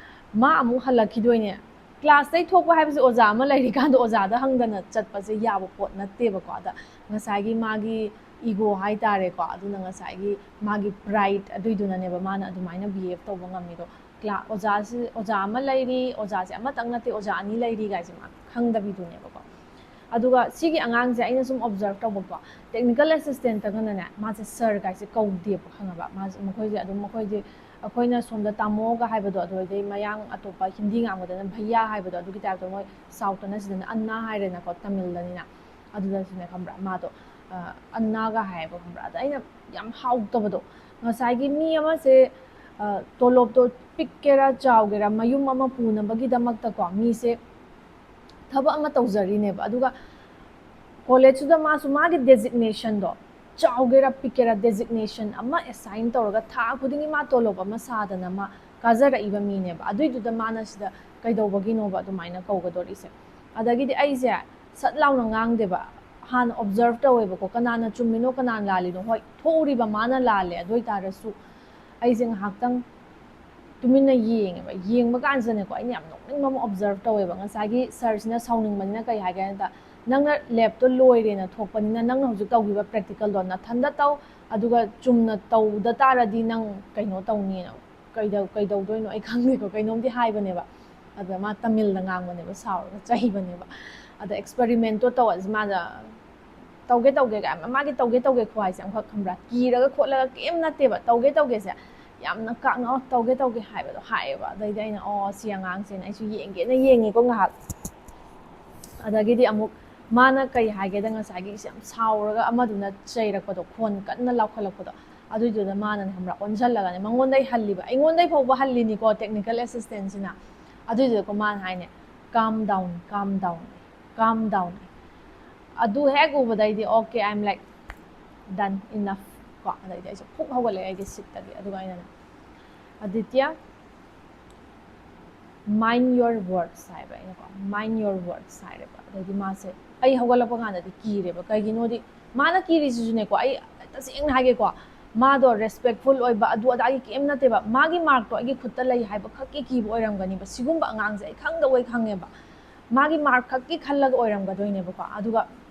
"ꯃꯥ ꯑꯃꯨꯛ ꯍꯜꯂꯛꯈꯤꯗꯣꯏꯅꯦ, ꯀ꯭ꯂꯥꯁꯇꯩ ꯊꯣꯛꯄ ꯍꯥꯏꯕꯁꯦ ꯑꯣꯖꯥ ꯑꯃ ꯂꯩꯔꯤꯀꯥꯟꯗ ꯑꯣꯖꯥꯗ ꯍꯪꯗꯅ ꯆꯠꯄꯁꯦ ꯌꯥꯕ ꯄꯣꯠ ꯅꯠꯇꯦꯕꯀꯣ꯫ ꯑꯗ ꯉꯁꯥꯏꯒꯤ ꯃꯥꯒꯤ ꯏꯒꯣ ꯍꯥꯏꯇꯥꯔꯦꯀꯣ, ꯑꯗꯨꯅ ꯉꯁꯥꯏꯒꯤ ꯃꯥꯒꯤ ꯄ꯭ꯔꯥꯏꯠ ꯑꯗꯨꯏꯗꯨꯅꯅꯦꯕ ꯃꯥꯅ ꯑꯗꯨꯃꯥꯏꯅ ꯕꯤꯍꯦꯕ ꯇꯧꯕ ꯉꯝꯃꯤꯗꯣ꯫ ꯀ꯭ꯂꯥ ꯑꯣꯖꯥꯁꯤ ꯑꯣꯖꯥ ꯑꯃ ꯂꯩꯔꯤ, ꯑꯣꯖꯥꯁꯦ ꯑꯃꯇꯪ ꯅꯠꯇꯦ, ꯑꯣꯖꯥ ꯑꯅꯤ ꯂꯩꯔꯤ ꯀꯥꯏꯁꯦ ꯃꯥ ꯈꯪꯗꯕꯤꯗꯨꯅꯦꯕꯀꯣ꯫ ꯑꯗꯨꯒ ꯁꯤꯒꯤ ꯑꯉꯥꯡꯁꯦ ꯑꯩꯅ ꯁꯨꯝ ꯑꯣꯕꯖꯔꯕ ꯇꯧꯕꯀꯣ, ꯇꯦꯛꯅꯤꯀꯦꯜ ꯑꯦꯁꯤꯁꯇꯦꯟꯠꯇꯒꯅꯅꯦ ꯃꯥꯁꯦ ꯁꯔ ꯀꯥꯏꯁꯦ ꯀꯧꯗꯦꯕ, ꯈꯪꯉꯕ? ꯃꯥꯁꯦ, ꯃꯈꯣꯏꯁꯦ ꯑꯗꯨꯝ, ꯃꯈꯣꯏꯁꯦ ꯑꯩꯈꯣꯏꯅ ꯁꯣꯝꯗ ꯇꯥꯃꯣꯒ ꯍꯥꯏꯕꯗꯣ, ꯑꯗꯨꯗꯩ ꯃꯌꯥꯡ ꯑꯇꯣꯞꯄ ꯍꯤꯟꯗꯤ ꯉꯥꯡꯕꯗꯅ ꯚꯩꯌꯥ ꯍꯥꯏꯕꯗꯣ, ꯑꯗꯨꯒꯤ ꯇꯥꯏꯞꯇ ꯃꯣꯏ ꯁꯥꯎꯠꯇꯅ ꯁꯤꯗꯅ ꯑꯟꯅꯥ ꯍꯥꯏꯔꯦꯅꯀꯣ, ꯇꯥꯃꯤꯜꯗꯅꯤꯅ꯫ ꯑꯗꯨꯗꯁꯨꯅꯦ ꯈꯪꯕ꯭ꯔꯥ, ꯃꯥꯗꯣ ꯑ, ꯑꯟꯅꯥꯒ ꯍꯥꯏꯌꯦꯕ, ꯈꯪꯕ꯭ꯔꯥ? ꯑꯗ ꯑꯩꯅ ꯌꯥꯝ ꯍꯥꯎꯇꯕꯗꯣ, ꯉꯁꯥꯏꯒꯤ ꯃꯤ ꯑꯃꯁꯦ ꯑ, ꯇꯣꯂꯣꯞꯇꯣ ꯄꯤꯛꯀꯦꯔꯥ ꯆꯥꯎꯒꯦꯔꯥ, ꯃꯌꯨꯝ ꯑꯃ ꯄꯨꯅꯕꯒꯤꯗꯃꯛꯇꯀꯣ ꯃꯤꯁꯦ ꯊꯕꯛ ꯑꯃ ꯇꯧꯖꯔꯤꯅꯦꯕ, ꯑꯗꯨꯒ ꯀꯣꯂꯦꯖꯇꯨꯗ ꯃꯥꯁꯨ ꯃꯥꯒꯤ ꯗꯦꯖꯤꯒꯅꯦꯁꯟꯗꯣ, ꯆꯥꯎꯒꯦꯔꯥ ꯄꯤꯛꯀꯦꯔꯥ, ꯗꯦꯖꯤꯒꯅꯦꯁꯟ ꯑꯃ ꯑꯦꯁꯥꯏꯟ ꯇꯧꯔꯒ ꯊꯥ ꯈꯨꯗꯤꯡꯒꯤ ꯃꯥ ꯇꯣꯂꯣꯞ ꯑꯃ ꯁꯥꯗꯅ ꯃꯥ ꯀꯥꯖꯔꯛꯏꯕ ꯃꯤꯅꯦꯕ꯫ ꯑꯗꯨꯏꯗꯨꯗ ꯃꯥꯅ ꯁꯤꯗ ꯀꯩꯗꯧꯕꯒꯤꯅꯣꯕ ꯑꯗꯨꯃꯥꯏꯅ ꯀꯧꯒꯗꯣꯔꯤꯁꯦ? ꯑꯗꯒꯤꯗꯤ ꯑꯩꯁꯦ ꯁꯠ ꯂꯥꯎꯅ ꯉꯥꯡꯗꯦꯕ, ꯍꯥꯟꯅ ꯑꯣꯕꯖꯔꯕ ꯇꯧꯋꯦꯕꯀꯣ, ꯀꯅꯥꯅ ꯆꯨꯝꯃꯤꯅꯣ ꯀꯅꯥꯅ ꯂꯥꯜꯂꯤꯅꯣ꯫ ꯍꯣꯏ, ꯊꯣꯛꯎꯔꯤꯕ ꯃꯥꯅ ꯂꯥꯜꯂꯦ, ꯑꯗꯨ ꯑꯣꯏ ꯇꯥꯔꯁꯨ ꯑꯩꯁꯦ ꯉꯥꯏꯍꯥꯛꯇꯪ ꯇꯨꯃꯤꯟꯅ ꯌꯦꯡꯉꯦꯕ꯫ ꯌꯦꯡꯕ ꯀꯥꯟꯁꯤꯗꯅꯦꯀꯣ, ꯑꯩꯅ ꯌꯥꯝ ꯅꯣꯛꯅꯤꯡꯕ ꯑꯃ ꯑꯣꯕꯖꯔꯕ ꯇꯧꯋꯦꯕ꯫ ꯉꯁꯥꯏꯒꯤ ꯁꯔꯁꯤꯅ ꯁꯥꯎꯅꯤꯡꯕꯅꯤꯅ ꯀꯩ ꯍꯥꯏꯒꯦ ꯍꯥꯏꯗ, "ꯅꯪꯅ ꯂꯦꯞꯇꯣ ꯂꯣꯏꯔꯦꯅ ꯊꯣꯛꯄꯅꯤꯅ, ꯅꯪꯅ ꯍꯧꯖꯤꯛ ꯇꯧꯈꯤꯕ ꯄ꯭ꯔꯦꯛꯇꯤꯀꯦꯜꯗꯣ ꯅꯊꯟꯗ ꯇꯧ, ꯑꯗꯨꯒ ꯆꯨꯝꯅ ꯇꯧꯗ ꯇꯥꯔꯗꯤ ꯅꯪ ꯀꯩꯅꯣ ꯇꯧꯅꯤꯅ", ꯀꯩꯗꯧ-, ꯀꯩꯗꯧꯗꯣꯏꯅꯣ ꯑꯩ ꯈꯪꯗꯦꯀꯣ, ꯀꯩꯅꯣꯝꯗꯤ ꯍꯥꯏꯕꯅꯦꯕ꯫ ꯑꯗ ꯃꯥ ꯇꯥꯃꯤꯜꯗ ꯉꯥꯡꯕꯅꯦꯕ, ꯁꯥꯎꯔꯒ ꯆꯩꯕꯅꯦꯕ꯫ ꯑꯗ ꯑꯦꯛꯁꯄꯦꯔꯤꯃꯦꯟꯇꯣ ꯇꯧ, ꯑꯁ, ꯃꯥꯅ ꯇꯧꯒꯦ ꯇꯧꯒꯦ ꯀꯥꯏ, ꯃꯥꯒꯤ ꯇꯧꯒꯦ ꯇꯧꯒꯦ ꯈꯨꯍꯥꯏꯁꯦ ꯑꯃꯈꯛ ꯈꯪꯕ꯭ꯔꯥ? ꯀꯤꯔꯒ ꯈꯣꯠꯂꯒ ꯀꯩꯝ ꯅꯠꯇꯦꯕ, ꯇꯧꯒꯦ ꯇꯧꯒꯦꯁꯦ ꯌꯥꯝꯅ ꯀꯥꯛꯅ, "ꯑꯣ, ꯇꯧꯒꯦ ꯇꯧꯒꯦ" ꯍꯥꯏꯕꯗꯣ ꯍꯥꯏꯌꯦꯕ꯫ ꯑꯗꯩꯗꯤ ꯑꯩꯅ, "ꯑꯣ, ꯁꯤ ꯑꯉꯥꯡꯁꯦꯅ" ꯑꯩꯁꯨ ꯌꯦꯡꯒꯦꯅ ꯌꯦꯡꯉꯦꯀꯣ ꯉꯥꯏꯍꯥꯛ꯫ ꯑꯗꯒꯤꯗꯤ ꯑꯃꯨꯛ ꯃꯥꯅ ꯀꯩ ꯍꯥꯏꯒꯦꯗ, ꯉꯁꯥꯏꯒꯤ ꯌꯥꯝ ꯁꯥꯎꯔꯒ ꯑꯃꯗꯨꯅ ꯆꯩꯔꯛꯄꯗꯣ, ꯈꯣꯟ ꯀꯟꯅ ꯂꯥꯎꯈꯠꯂꯛꯄꯗꯣ, ꯑꯗꯨꯏꯗꯨꯗ ꯃꯥꯅꯅꯦ ꯈꯪꯕ꯭ꯔꯥ, ꯑꯣꯟꯁꯤꯜꯂꯒꯅꯦ, ꯃꯉꯣꯟꯗꯩ ꯍꯜꯂꯤꯕ, ꯑꯩꯉꯣꯟꯗꯩ ꯐꯥꯎꯕ ꯍꯜꯂꯤꯅꯤꯀꯣ ꯇꯦꯛꯅꯤꯀꯦꯜ ꯑꯦꯁꯤꯁꯇꯦꯟꯁꯤꯅ꯫ ꯑꯗꯨꯏꯗꯨꯗꯀꯣ ꯃꯥꯅ ꯍꯥꯏꯅꯦ, "Calm down, calm down, calm down." ꯑꯗꯨ ꯍꯦꯛ ꯎꯕꯗꯩꯗꯤ, "Okay, I'm like, done, enough" ꯀꯣ꯫ ꯑꯗꯩꯗꯤ ꯑꯩꯁꯦ ꯐꯨꯛ ꯍꯧꯒꯠꯂꯛꯑꯦ ꯑꯩꯒꯤ ꯁꯤꯠꯇꯒꯤ꯫ ꯑꯗꯨꯒ ꯑꯩꯅꯅꯦ, "ꯑꯗꯤꯇ꯭ꯌ, mind your words" ꯍꯥꯏꯕ ꯑꯩꯅꯀꯣ, "Mind your words" ꯍꯥꯏꯔꯦꯕ꯫ ꯑꯗꯩꯗꯤ ꯃꯥꯁꯦ, ꯑꯩ ꯍꯧꯒꯠꯂꯛꯄ ꯀꯥꯟꯗꯗꯤ ꯀꯤꯔꯦꯕ, ꯀꯩꯒꯤꯅꯣꯗꯤ ꯃꯥꯅ ꯀꯤꯔꯤꯁꯤꯁꯨꯅꯦꯀꯣ, ꯑꯩ ꯇꯁꯦꯡꯅ ꯍꯥꯏꯒꯦꯀꯣ, ꯃꯥꯗꯣ ꯔꯦꯁꯄꯦꯛꯐꯨꯜ ꯑꯣꯏꯕ ꯑꯗꯨ ꯑꯗꯥꯒꯤ ꯀꯩꯝ ꯅꯠꯇꯦꯕ, ꯃꯥꯒꯤ ꯃꯥꯔꯛꯇꯣ ꯑꯩꯒꯤ ꯈꯨꯠꯇ ꯂꯩ ꯍꯥꯏꯕ ꯈꯛꯀꯤ ꯀꯤꯕ ꯑꯣꯏꯔꯝꯒꯅꯤꯕ꯫ ꯁꯤꯒꯨꯝꯕ ꯑꯉꯥꯡꯁꯦ ꯑꯩ ꯈꯪꯗꯕꯣꯏ ꯈꯪꯉꯦꯕ, ꯃꯥꯒꯤ ꯃꯥꯔꯛ ꯈꯛꯀꯤ ꯈꯜꯂꯒ ꯑꯣꯏꯔꯝꯒꯗꯣꯏꯅꯦꯕꯀꯣ꯫ ꯑꯗꯨꯒ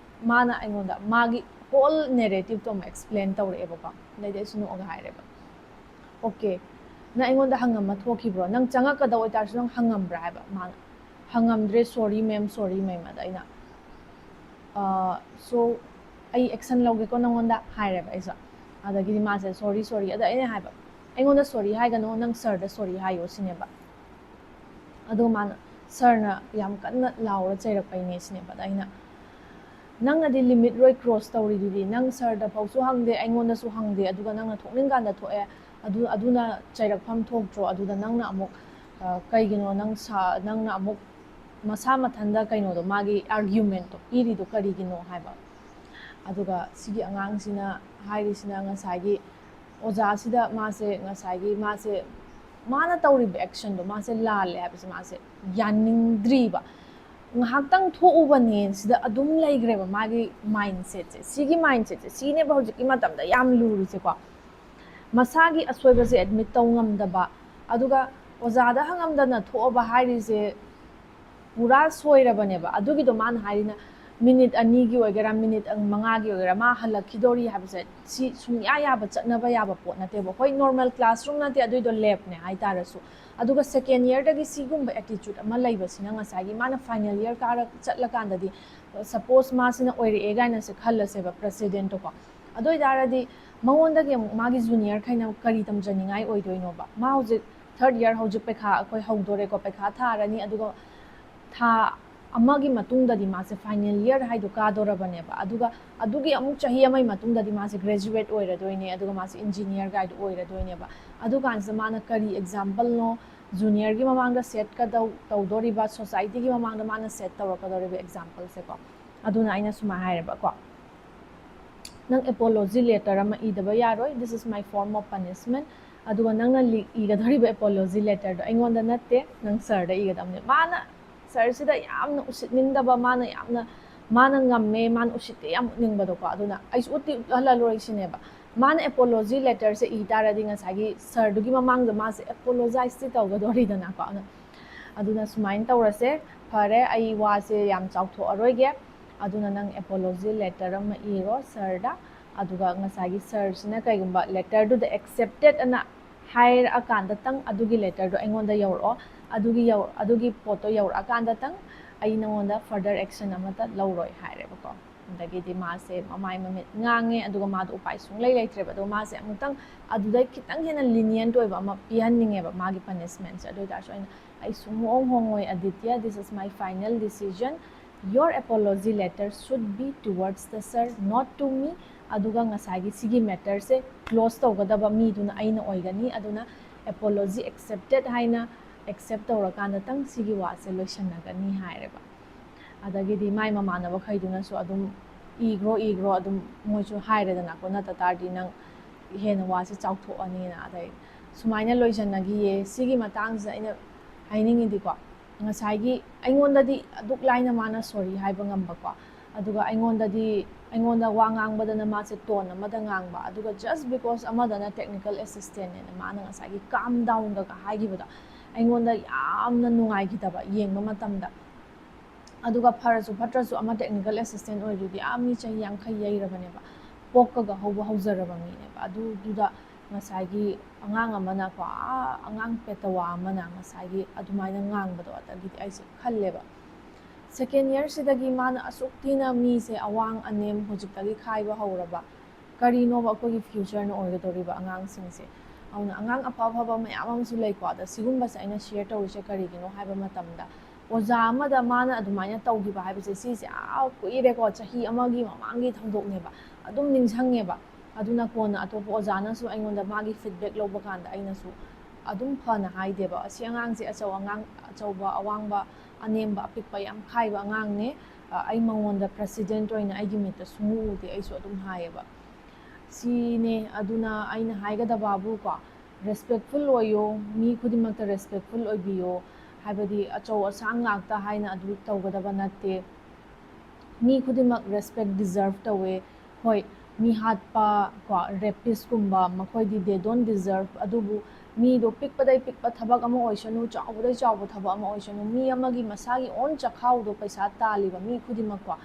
ꯃꯥꯅ ꯑꯩꯉꯣꯟꯗ ꯃꯥꯒꯤ ꯍꯣꯜ ꯅꯦꯔꯦꯇꯤꯞꯇꯣ ꯑꯃꯨꯛ ꯑꯦꯛꯁꯄ꯭ꯂꯦꯟ ꯇꯧꯔꯛꯑꯦꯕꯀꯣ꯫ ꯑꯗꯩꯗꯤ ꯑꯩꯁꯨ ꯅꯣꯛꯑꯒ ꯍꯥꯏꯔꯦꯕ, "ꯑꯣꯀꯦ, ꯅꯪ ꯑꯩꯉꯣꯟꯗ ꯍꯪꯉꯝꯃ ꯊꯣꯛꯈꯤꯕ꯭ꯔꯣ? ꯅꯪ ꯆꯪꯉꯛꯀꯗꯧ ꯑꯣꯏꯇꯥꯔꯁꯨ ꯅꯪ ꯍꯪꯉꯝꯕ꯭ꯔꯥ?" ꯍꯥꯏꯕ꯫ ꯃꯥꯅ, "ꯍꯪꯉꯝꯗ꯭ꯔꯦ, ꯁꯣꯔꯤ ꯃꯦꯝ, ꯁꯣꯔꯤ ꯃꯦꯝ"꯫ ꯑꯗ ꯑꯩꯅ, "ꯁꯣ ꯑꯩ ꯑꯦꯛꯁꯟ ꯂꯧꯒꯦꯀꯣ ꯅꯪꯉꯣꯟꯗ" ꯍꯥꯏꯔꯦꯕ ꯑꯩꯁꯨ꯫ ꯑꯗꯒꯤꯗꯤ ꯃꯥꯁꯦ, "ꯁꯣꯔꯤ, ꯁꯣꯔꯤ"꯫ ꯑꯗ ꯑꯩꯅ ꯍꯥꯏꯕ, "ꯑꯩꯉꯣꯟꯗ ꯁꯣꯔꯤ ꯍꯥꯏꯒꯅꯣ, ꯅꯪ ꯁꯔꯗ ꯁꯣꯔꯤ ꯍꯥꯏꯌꯣ" ꯁꯤꯅꯦꯕ꯫ ꯑꯗꯣ ꯃꯥꯅ, "ꯁꯔꯅ ꯌꯥꯝ ꯀꯟꯅ ꯂꯥꯎꯔ ꯆꯩꯔꯛꯄꯩꯅꯦ" ꯁꯤꯅꯦꯕ꯫ ꯑꯗ ꯑꯩꯅ, "ꯅꯪꯅꯗꯤ ꯂꯤꯃꯤꯠ ꯂꯣꯏ ꯀ꯭ꯔꯣꯁ ꯇꯧꯔꯤꯗꯨꯗꯤ, ꯅꯪ ꯁꯔꯗ ꯐꯥꯎꯁꯨ ꯍꯪꯗꯦ, ꯑꯩꯉꯣꯟꯗꯁꯨ ꯍꯪꯗꯦ, ꯑꯗꯨꯒ ꯅꯪꯅ ꯊꯣꯛꯅꯤꯡꯀꯥꯟꯗ ꯊꯣꯛꯑꯦ, ꯑꯗꯨ, ꯑꯗꯨꯅ ꯆꯩꯔꯛꯐꯝ ꯊꯣꯛꯇ꯭ꯔꯣ? ꯑꯗꯨꯗ ꯅꯪꯅ ꯑꯃꯨꯛ, ꯑ, ꯀꯩꯒꯤꯅꯣ ꯅꯪ ꯁꯥ-, ꯅꯪꯅ ꯑꯃꯨꯛ ꯃꯁꯥ ꯃꯊꯟꯗ ꯀꯩꯅꯣꯗꯣ, ꯃꯥꯒꯤ ꯑꯥꯔꯒ꯭ꯌꯨꯃꯦꯟꯠꯇꯣ ꯄꯤꯔꯤꯗꯣ ꯀꯔꯤꯒꯤꯅꯣ?" ꯍꯥꯏꯕ꯫ ꯑꯗꯨꯒ ꯁꯤꯒꯤ ꯑꯉꯥꯡꯁꯤꯅ ꯍꯥꯏꯔꯤꯁꯤꯅ ꯉꯁꯥꯏꯒꯤ ꯑꯣꯖꯥꯁꯤꯗ ꯃꯥꯁꯦ, ꯉꯁꯥꯏꯒꯤ ꯃꯥꯁꯦ, ꯃꯥꯅ ꯇꯧꯔꯤꯕ ꯑꯦꯛꯁꯟꯗꯣ ꯃꯥꯁꯦ ꯂꯥꯜꯂꯦ ꯍꯥꯏꯕꯁꯦ ꯃꯥꯁꯦ ꯌꯥꯅꯤꯡꯗ꯭ꯔꯤꯕ꯫ ꯉꯥꯏꯍꯥꯛꯇꯪ ꯊꯣꯛꯎꯕꯅꯦ ꯁꯤꯗ ꯑꯗꯨꯝ ꯂꯩꯈ꯭ꯔꯦꯕ ꯃꯥꯒꯤ ꯃꯥꯏꯟꯁꯦꯠꯁꯦ꯫ ꯁꯤꯒꯤ ꯃꯥꯏꯟꯁꯦꯠꯁꯦ ꯁꯤꯅꯦꯕ ꯍꯧꯖꯤꯛꯀꯤ ꯃꯇꯝꯗ ꯌꯥꯝ ꯂꯨꯔꯤꯁꯦꯀꯣ꯫ ꯃꯁꯥꯒꯤ ꯑꯁꯣꯏꯕꯁꯦ ꯑꯦꯗꯃꯤꯠ ꯇꯧ ꯉꯝꯗꯕ, ꯑꯗꯨꯒ ꯑꯣꯖꯥꯗ ꯍꯪꯉꯝꯗꯅ ꯊꯣꯛꯑꯕ ꯍꯥꯏꯔꯤꯁꯦ ꯄꯨꯔꯥ ꯁꯣꯏꯔꯕꯅꯦꯕ꯫ ꯑꯗꯨꯒꯤꯗꯣ ꯃꯥꯅ ꯍꯥꯏꯔꯤꯅ ꯃꯤꯅꯤꯠ ꯑꯅꯤꯒꯤ ꯑꯣꯏꯒꯦꯔꯥ, ꯃꯤꯅꯤꯠ ꯃꯉꯥꯒꯤ ꯑꯣꯏꯒꯦꯔꯥ, ꯃꯥ ꯍꯜꯂꯛꯈꯤꯗꯣꯔꯤ ꯍꯥꯏꯕꯁꯦ ꯁꯤ ꯁꯨꯡꯌꯥ ꯌꯥꯕ, ꯆꯠꯅꯕ ꯌꯥꯕ ꯄꯣꯠ ꯅꯠꯇꯦꯕ꯫ ꯍꯣꯏ, ꯅꯣꯔꯃꯦꯜ ꯀ꯭ꯂꯥꯁꯔꯨꯝ ꯅꯠꯇꯦ, ꯑꯗꯨꯏꯗꯣ ꯂꯦꯞꯅꯦ ꯍꯥꯏꯇꯥꯔꯁꯨ꯫ ꯑꯗꯨꯒ ꯁꯦꯀꯦꯟ ꯌꯔꯗꯒꯤ ꯁꯤꯒꯨꯝꯕ ꯑꯦꯇꯤꯆꯨꯠ ꯑꯃ ꯂꯩꯕꯁꯤꯅ ꯉꯁꯥꯏꯒꯤ ꯃꯥꯅ ꯐꯥꯏꯅꯦꯜ ꯌꯔ ꯀꯥꯔ ꯆꯠꯂꯀꯥꯟꯗꯗꯤ, ꯁꯄꯣꯁ ꯃꯥꯁꯤꯅ ꯑꯣꯏꯔꯛꯑꯦ ꯀꯥꯏꯅꯁꯦ ꯈꯜꯂꯁꯦꯕ, ꯄ꯭ꯔꯦꯁꯤꯗꯦꯟꯠꯇꯣꯀꯣ꯫ ꯑꯗꯨ ꯑꯣꯏꯇꯥꯔꯗꯤ ꯃꯉꯣꯟꯗꯒꯤ ꯑꯃꯨꯛ ꯃꯥꯒꯤ ꯖꯨꯅꯤꯌꯔꯈꯩꯅ ꯀꯔꯤ ꯇꯝꯖꯅꯤꯡꯉꯥꯏ ꯑꯣꯏꯗꯣꯏꯅꯣꯕ? ꯃꯥ ꯍꯧꯖꯤꯛ ꯊꯥꯔꯠ ꯌꯔ, ꯍꯧꯖꯤꯛ ꯄꯩꯈꯥ ꯑꯩꯈꯣꯏ ꯍꯧꯗꯣꯔꯦꯀꯣ, ꯄꯩꯈꯥ ꯊꯥꯔꯅꯤ, ꯑꯗꯨꯒ ꯊꯥ ꯑꯃꯒꯤ ꯃꯇꯨꯡꯗꯗꯤ ꯃꯥꯁꯦ ꯐꯥꯏꯅꯦꯜ ꯌꯔ ꯍꯥꯏꯗꯣ ꯀꯥꯗꯣꯔꯕꯅꯦꯕ꯫ ꯑꯗꯨꯒ ꯑꯗꯨꯒꯤ ꯑꯃꯨꯛ ꯆꯍꯤ ꯑꯃꯒꯤ ꯃꯇꯨꯡꯗꯗꯤ ꯃꯥꯁꯦ ꯒ꯭ꯔꯦꯖꯨꯋꯦꯠ ꯑꯣꯏꯔꯗꯣꯏꯅꯦ, ꯑꯗꯨꯒ ꯃꯥꯁꯦ ꯏꯟꯖꯤꯅꯤꯌꯔ ꯀꯥꯏꯗꯣ ꯑꯣꯏꯔꯗꯣꯏꯅꯦꯕ꯫ ꯑꯗꯨ ꯀꯥꯟꯁꯤꯗ ꯃꯥꯅ ꯀꯔꯤ ꯑꯦꯛꯖꯥꯝꯄꯜꯅꯣ ꯖꯨꯅꯤꯌꯔꯒꯤ ꯃꯃꯥꯡꯗ ꯁꯦꯠ ꯀꯗꯧ-, ꯇꯧꯗꯣꯔꯤꯕ, ꯁꯣꯁꯥꯏꯇꯤꯒꯤ ꯃꯃꯥꯡꯗ ꯃꯥꯅ ꯁꯦꯠ ꯇꯧꯔꯛꯀꯗꯧꯔꯤꯕ ꯑꯦꯛꯖꯥꯝꯄꯜꯁꯦꯀꯣ? ꯑꯗꯨꯅ ꯑꯩꯅ ꯁꯨꯃꯥꯏꯅ ꯍꯥꯏꯔꯦꯕꯀꯣ, "ꯅꯪ ꯑꯦꯄꯣꯂꯣꯖꯤ ꯂꯦꯇꯔ ꯑꯃ ꯏꯗꯕ ꯌꯥꯔꯣꯏ, this is my form of punishment"꯫ ꯑꯗꯨꯒ ꯅꯪꯅ ꯂꯤ-, ꯏꯒꯗꯧꯔꯤꯕ ꯑꯦꯄꯣꯂꯣꯖꯤ ꯂꯦꯇꯔꯗꯣ ꯑꯩꯉꯣꯟꯗ ꯅꯠꯇꯦ, ꯅꯪ ꯁꯔꯗ ꯏꯒꯗꯕꯅꯦ꯫ ꯃꯥꯅ ꯁꯔꯁꯤꯗ ꯌꯥꯝꯅ ꯎꯁꯤꯠꯅꯤꯡꯗꯕ, ꯃꯥꯅ ꯌꯥꯝꯅ, ꯃꯥꯅ ꯉꯝꯃꯦ, ꯃꯥꯅ ꯎꯁꯤꯠꯇꯦ ꯌꯥꯝ ꯎꯠꯅꯤꯡꯕꯗꯣꯀꯣ꯫ ꯑꯗꯨꯅ ꯑꯩꯁꯨ ꯎꯠꯇꯤ ꯎꯠꯍꯜꯂꯔꯣꯏ ꯁꯤꯅꯦꯕ꯫ ꯃꯥꯅ ꯑꯦꯄꯣꯂꯣꯖꯤ ꯂꯦꯇꯔꯁꯦ ꯏ ꯇꯥꯔꯗꯤ ꯉꯁꯥꯏꯒꯤ ꯁꯔꯗꯨꯒꯤ ꯃꯃꯥꯡꯗ ꯃꯥꯁꯦ ꯑꯦꯄꯣꯂꯣꯖꯥꯏꯁꯇꯤ ꯇꯧꯒꯗꯣꯔꯤꯗꯅꯀꯣ꯫ ꯑꯗꯨꯅ, ꯑꯗꯨꯅ ꯁꯨꯃꯥꯏꯅ ꯇꯧꯔꯁꯦ, ꯐꯔꯦ, ꯑꯩ ꯋꯥꯁꯦ ꯌꯥꯝ ꯆꯥꯎꯊꯣꯛꯑꯔꯣꯏꯒꯦ, ꯑꯗꯨꯅ ꯅꯪ ꯑꯦꯄꯣꯂꯣꯖꯤ ꯂꯦꯇꯔ ꯑꯃ ꯏꯔꯣ ꯁꯔꯗ, ꯑꯗꯨꯒ ꯉꯁꯥꯏꯒꯤ ꯁꯔꯁꯤꯅ ꯀꯩꯒꯨꯝꯕ ꯂꯦꯇꯔꯗꯨꯗ ꯑꯦꯛꯁꯦꯞꯇꯦꯠ ꯑꯅ ꯍꯥꯏꯔꯛꯑꯀꯥꯟꯗꯇꯪ ꯑꯗꯨꯒꯤ ꯂꯦꯇꯔꯗꯣ ꯑꯩꯉꯣꯟꯗ ꯌꯧꯔꯛꯑꯣ, ꯑꯗꯨꯒꯤ ꯌꯧ-, ꯑꯗꯨꯒꯤ ꯄꯣꯠꯇꯣ ꯌꯧꯔꯛꯑꯀꯥꯟꯗꯇꯪ ꯑꯩ ꯅꯉꯣꯟꯗ ꯐꯔꯗꯔ ꯑꯦꯛꯁꯟ ꯑꯃꯠꯇ ꯂꯧꯔꯣꯏ ꯍꯥꯏꯔꯦꯕꯀꯣ꯫ ꯑꯗꯒꯤꯗꯤ ꯃꯥꯁꯦ ꯃꯃꯥꯏ ꯃꯃꯤꯠ ꯉꯥꯡꯉꯦ, ꯑꯗꯨꯒ ꯃꯥꯗꯣ ꯎꯄꯥꯏ ꯁꯨꯡꯂꯩ ꯂꯩꯇ꯭ꯔꯦꯕ꯫ ꯑꯗꯨꯒ ꯃꯥꯁꯦ ꯑꯃꯨꯛꯇꯪ ꯑꯗꯨꯗꯩ ꯈꯤꯇꯪ ꯍꯦꯟꯅ ꯂꯤꯅꯤꯌꯟꯠ ꯑꯣꯏꯕ ꯑꯃ ꯄꯤꯍꯟꯅꯤꯡꯉꯦꯕ ꯃꯥꯒꯤ ꯄꯅꯤꯁꯃꯦꯟꯠꯁꯦ꯫ ꯑꯗꯨ ꯑꯣꯏꯇꯥꯔꯁꯨ ꯑꯩꯅ, "ꯑꯩ ꯁꯨꯡꯍꯣꯡ ꯍꯣꯡꯉꯣꯏ Aditya, this is my final decision, your apology letter should be towards the sir, not to me." ꯑꯗꯨꯒ ꯉꯁꯥꯏꯒꯤ ꯁꯤꯒꯤ ꯃꯦꯇꯔꯁꯦ ꯀ꯭ꯂꯣꯖ ꯇꯧꯒꯗꯕ ꯃꯤꯗꯨꯅ ꯑꯩꯅ ꯑꯣꯏꯒꯅꯤ, ꯑꯗꯨꯅ ꯑꯦꯄꯣꯂꯣꯖꯤ ꯑꯦꯛꯁꯦꯞꯇꯦꯠ ꯍꯥꯏꯅ ꯑꯦꯛꯁꯦꯞ ꯇꯧꯔꯀꯥꯟꯗꯇꯪ ꯁꯤꯒꯤ ꯋꯥꯁꯦ ꯂꯣꯏꯁꯟꯅꯒꯅꯤ ꯍꯥꯏꯔꯦꯕ꯫ ꯑꯗꯒꯤꯗꯤ ꯃꯥꯏ ꯃꯃꯥꯟꯅꯕꯈꯩꯗꯨꯅꯁꯨ ꯑꯗꯨꯝ, "ꯏꯈ꯭ꯔꯣ, ꯏꯈ꯭ꯔꯣ," ꯑꯗꯨꯝ ꯃꯣꯏꯁꯨ ꯍꯥꯏꯔꯦꯗꯅꯀꯣ, "ꯅꯠꯇ ꯇꯥꯔꯗꯤ ꯅꯪ ꯍꯦꯟꯅ ꯋꯥꯁꯦ ꯆꯥꯎꯊꯣꯛꯑꯅꯤꯅ"꯫ ꯑꯗꯩ ꯁꯨꯃꯥꯏꯅ ꯂꯣꯏꯁꯟꯅꯈꯤꯌꯦ꯫ ꯁꯤꯒꯤ ꯃꯇꯥꯡꯁꯤꯗ ꯑꯩꯅ ꯍꯥꯏꯅꯤꯡꯉꯤꯗꯤꯀꯣ, ꯉꯁꯥꯏꯒꯤ ꯑꯩꯉꯣꯟꯗꯗꯤ ꯑꯗꯨꯛ ꯂꯥꯏꯅ ꯃꯥꯅ ꯁꯣꯔꯤ ꯍꯥꯏꯕ ꯉꯝꯕꯀꯣ, ꯑꯗꯨꯒ ꯑꯩꯉꯣꯟꯗꯗꯤ, ꯑꯩꯉꯣꯟꯗ ꯋꯥ ꯉꯥꯡꯕꯗꯅ ꯃꯥꯁꯦ ꯇꯣꯟ ꯑꯃꯗ ꯉꯥꯡꯕ, ꯑꯗꯨꯒ just because ꯑꯃꯗꯅ ꯇꯦꯛꯅꯤꯀꯦꯜ ꯑꯦꯁꯤꯁꯇꯦꯟꯅꯦꯅ ꯃꯥꯅ ꯉꯁꯥꯏꯒꯤ ꯀꯥꯝ ꯗꯥꯎꯟꯒꯒ ꯍꯥꯏꯈꯤꯕꯗꯣ ꯑꯩꯉꯣꯟꯗ ꯌꯥꯝꯅ ꯅꯨꯡꯉꯥꯏꯈꯤꯗꯕ ꯌꯦꯡꯕ ꯃꯇꯝꯗ꯫ ꯑꯗꯨꯒ ꯐꯔꯁꯨ ꯐꯠꯇ꯭ꯔꯁꯨ ꯑꯃ ꯇꯦꯛꯅꯤꯀꯦꯜ ꯑꯦꯁꯤꯁꯇꯦꯟ ꯑꯣꯏꯔꯤꯗꯨꯗꯤ ꯑꯥ ꯃꯤ ꯆꯍꯤ ꯌꯥꯡꯈꯩ ꯌꯩꯔꯕꯅꯦꯕ, ꯄꯣꯛꯄꯒ ꯍꯧꯕ ꯍꯧꯖꯔꯕ ꯃꯤꯅꯦꯕ꯫ ꯑꯗꯨꯗꯨꯗ ꯉꯁꯥꯏꯒꯤ ꯑꯉꯥꯡ ꯑꯃꯅꯀꯣ, ꯑꯥ ꯑꯉꯥꯡ ꯄꯦꯇꯋꯥ ꯑꯃꯅ ꯉꯁꯥꯏꯒꯤ ꯑꯗꯨꯃꯥꯏꯅ ꯉꯥꯡꯕꯗꯣ, ꯑꯗꯒꯤꯗꯤ ꯑꯩꯁꯦ ꯈꯜꯂꯦꯕ, ꯁꯦꯀꯦꯟ ꯌꯔꯁꯤꯗꯒꯤ ꯃꯥꯅ ꯑꯁꯨꯛ ꯊꯤꯅ ꯃꯤꯁꯦ ꯑꯋꯥꯡ ꯑꯅꯦꯝ ꯍꯧꯖꯤꯛꯇꯒꯤ ꯈꯥꯏꯕ ꯍꯧꯔꯕ, ꯀꯔꯤꯅꯣꯕ ꯑꯩꯈꯣꯏꯒꯤ ꯐ꯭ꯌꯨꯆꯔꯅ ꯑꯣꯏꯒꯗꯧꯔꯤꯕ ꯑꯉꯥꯡꯁꯤꯡꯁꯦ? ꯑꯗꯨꯅ ꯑꯉꯥꯡ ꯑꯐ ꯑꯐꯕ ꯃꯌꯥꯝ ꯑꯃꯁꯨ ꯂꯩꯀꯣ꯫ ꯑꯗ ꯁꯤꯒꯨꯝꯕꯁꯦ ꯑꯩꯅ ꯁꯤꯌꯔ ꯇꯧꯔꯤꯁꯦ ꯀꯔꯤꯒꯤꯅꯣ ꯍꯥꯏꯕ ꯃꯇꯝꯗ, ꯑꯣꯖꯥ ꯑꯃꯗ ꯃꯥꯅ ꯑꯗꯨꯃꯥꯏꯅ ꯇꯧꯈꯤꯕ ꯍꯥꯏꯕꯁꯦ, ꯁꯤꯁꯦ ꯑꯥ ꯀꯨꯏꯔꯦꯀꯣ, ꯆꯍꯤ ꯑꯃꯒꯤ ꯃꯃꯥꯡꯒꯤ ꯊꯧꯗꯣꯛꯅꯦꯕ, ꯑꯗꯨꯝ ꯅꯤꯡꯁꯤꯡꯉꯦꯕ꯫ ꯑꯗꯨꯅ ꯀꯣꯟꯅ ꯑꯇꯣꯞꯄ ꯑꯣꯖꯥꯅꯁꯨ ꯑꯩꯉꯣꯟꯗ ꯃꯥꯒꯤ ꯐꯤꯗꯕꯦꯛ ꯂꯧꯕ ꯀꯥꯟꯗ ꯑꯩꯅꯁꯨ ꯑꯗꯨꯝ ꯐꯅ ꯍꯥꯏꯗꯦꯕ, "ꯑꯁꯤ ꯑꯉꯥꯡꯁꯦ ꯑꯆꯧ ꯑꯉꯥꯡ, ꯑꯆꯧꯕ, ꯑꯋꯥꯡꯕ, ꯑꯅꯦꯝꯕ, ꯑꯄꯤꯛꯄ ꯌꯥꯝ ꯈꯥꯏꯕ ꯑꯉꯥꯡꯅꯦ, ꯑ, ꯑꯩ ꯃꯉꯣꯟꯗ ꯄ꯭ꯔꯦꯁꯤꯗꯦꯟꯠ ꯑꯣꯏꯅ ꯑꯩꯒꯤ ꯃꯤꯠꯇ ꯁꯨꯡꯎ ꯎꯗꯦ", ꯑꯩꯁꯨ ꯑꯗꯨꯝ ꯍꯥꯏꯌꯦꯕ꯫ ꯁꯤꯅꯦ꯫ ꯑꯗꯨꯅ ꯑꯩꯅ ꯍꯥꯏꯒꯗꯕꯕꯨꯀꯣ, ꯔꯦꯁꯄꯦꯛꯐꯨꯜ ꯑꯣꯏꯌꯣ, ꯃꯤ ꯈꯨꯗꯤꯡꯃꯛꯇ ꯔꯦꯁꯄꯦꯛꯐꯨꯜ ꯑꯣꯏꯕꯤꯌꯣ꯫ ꯍꯥꯏꯕꯗꯤ ꯑꯆꯧ ꯑꯁꯥꯡ ꯉꯥꯛꯇ ꯍꯥꯏꯅ ꯑꯗꯨ ꯇꯧꯒꯗꯕ ꯅꯠꯇꯦ꯫ ꯃꯤ ꯈꯨꯗꯤꯡꯃꯛ ꯔꯦꯁꯄꯦꯛ ꯗꯤꯖꯔꯞ ꯇꯧꯋꯦ꯫ ꯍꯣꯏ, ꯃꯤꯍꯥꯠꯄ ꯀꯣ, ꯔꯦꯄꯤꯁꯀꯨꯝꯕ, ꯃꯈꯣꯏꯗꯤ they don't deserve꯫ ꯑꯗꯨꯕꯨ ꯃꯤꯗꯣ ꯄꯤꯛꯄꯗꯩ ꯄꯤꯛꯄ ꯊꯕꯛ ꯑꯃ ꯑꯣꯏꯁꯅꯨ, ꯆꯥꯎꯕꯗꯩ ꯆꯥꯎꯕ ꯊꯕꯛ ꯑꯃ ꯑꯣꯏꯁꯅꯨ, ꯃꯤ ꯑꯃꯒꯤ ꯃꯁꯥꯒꯤ own ꯆꯈꯥꯎꯗꯣ ꯄꯩꯁꯥ ꯇꯥꯜꯂꯤꯕ ꯃꯤ ꯈꯨꯗꯤꯡꯃꯛꯀꯣ,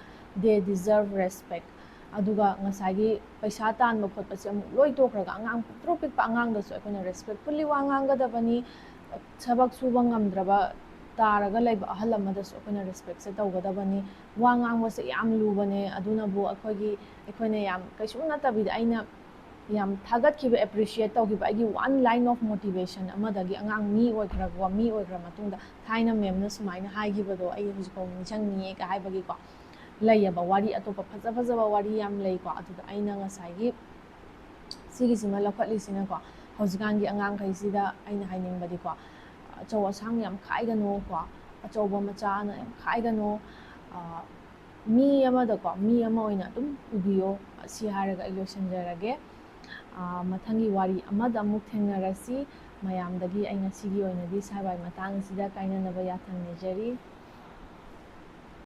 they deserve respect꯫ ꯑꯗꯨꯒ ꯉꯁꯥꯏꯒꯤ ꯄꯩꯁꯥ ꯇꯥꯟꯕ ꯈꯣꯠꯄꯁꯦ ꯑꯃꯨꯛ ꯂꯣꯏ ꯇꯣꯛꯈ꯭ꯔꯒ ꯑꯉꯥꯡ ꯄꯤꯛꯇ꯭ꯔꯨ ꯄꯤꯛꯄ ꯑꯉꯥꯡꯗꯁꯨ ꯑꯩꯈꯣꯏꯅ respectfully ꯋꯥ ꯉꯥꯡꯒꯗꯕꯅꯤ꯫ ꯊꯕꯛ ꯁꯨꯕ ꯉꯝꯗ꯭ꯔꯕ ꯇꯥꯔꯒ ꯂꯩꯕ ꯑꯍꯜ ꯑꯃꯗꯁꯨ ꯑꯩꯈꯣꯏꯅ respectꯁꯦ ꯇꯧꯒꯗꯕꯅꯤ꯫ ꯋꯥ ꯉꯥꯡꯕꯁꯦ ꯌꯥꯝ ꯂꯨꯕꯅꯦ꯫ ꯑꯗꯨꯅꯕꯨ ꯑꯩꯈꯣꯏꯒꯤ, ꯑꯩꯈꯣꯏꯅ ꯌꯥꯝ ꯀꯩꯁꯨꯝ ꯅꯠꯇꯕꯤꯗ ꯑꯩꯅ ꯌꯥꯝ ꯊꯥꯒꯠꯈꯤꯕ, appreciate ꯇꯧꯈꯤꯕ ꯑꯩꯒꯤ one line of motivation ꯑꯃꯗꯒꯤ ꯑꯉꯥꯡ ꯃꯤ ꯑꯣꯏꯈ꯭ꯔꯕ, ꯃꯤ ꯑꯣꯏꯈ꯭ꯔ ꯃꯇꯨꯡꯗ ꯊꯥꯏꯅ ꯃꯦꯝꯅ ꯁꯨꯃꯥꯏꯅ ꯍꯥꯏꯈꯤꯕꯗꯣ ꯑꯩ ꯍꯧꯖꯤꯛꯐꯥꯎ ꯅꯤꯡꯁꯤꯡꯉꯤꯌꯦ ꯀ ꯍꯥꯏꯕꯒꯤꯀꯣ꯫ ꯂꯩꯌꯦꯕ, ꯋꯥꯔꯤ ꯑꯇꯣꯞꯄ ꯐꯖ ꯐꯖꯕ ꯋꯥꯔꯤ ꯌꯥꯝ ꯂꯩꯀꯣ꯫ ꯑꯗꯨꯗ ꯑꯩꯅ ꯉꯁꯥꯏꯒꯤ ꯁꯤꯒꯤꯁꯤꯃ ꯂꯧꯈꯠꯂꯤꯁꯤꯅꯀꯣ, ꯍꯧꯖꯤꯛꯀꯥꯟꯒꯤ ꯑꯉꯥꯡꯈꯩꯁꯤꯗ ꯑꯩꯅ ꯍꯥꯏꯅꯤꯡꯕꯗꯤꯀꯣ, ꯑꯆꯧ ꯑꯁꯥꯡ ꯌꯥꯝ ꯈꯥꯏꯒꯅꯨꯀꯣ, ꯑꯆꯧꯕ ꯃꯆꯥꯅ ꯌꯥꯝ ꯈꯥꯏꯒꯅꯨ꯫ ꯑ, ꯃꯤ ꯑꯃꯗꯀꯣ, ꯃꯤ ꯑꯃ ꯑꯣꯏꯅ ꯑꯗꯨꯝ ꯎꯕꯤꯌꯣ꯫ ꯁꯤ ꯍꯥꯏꯔꯒ ꯑꯩ ꯂꯣꯏꯁꯤꯟꯖꯔꯒꯦ꯫ ꯑ, ꯃꯊꯪꯒꯤ ꯋꯥꯔꯤ ꯑꯃꯗ ꯑꯃꯨꯛ ꯊꯦꯡꯅꯔꯁꯤ꯫ ꯃꯌꯥꯝꯗꯒꯤ ꯑꯩ ꯉꯁꯤꯒꯤ ꯑꯣꯏꯅꯗꯤ ꯁ꯭ꯋꯥꯏ ꯃꯇꯥꯡꯁꯤꯗ ꯀꯥꯏꯅꯅꯕ ꯌꯥꯊꯪ ꯅꯤꯖꯔꯤ꯫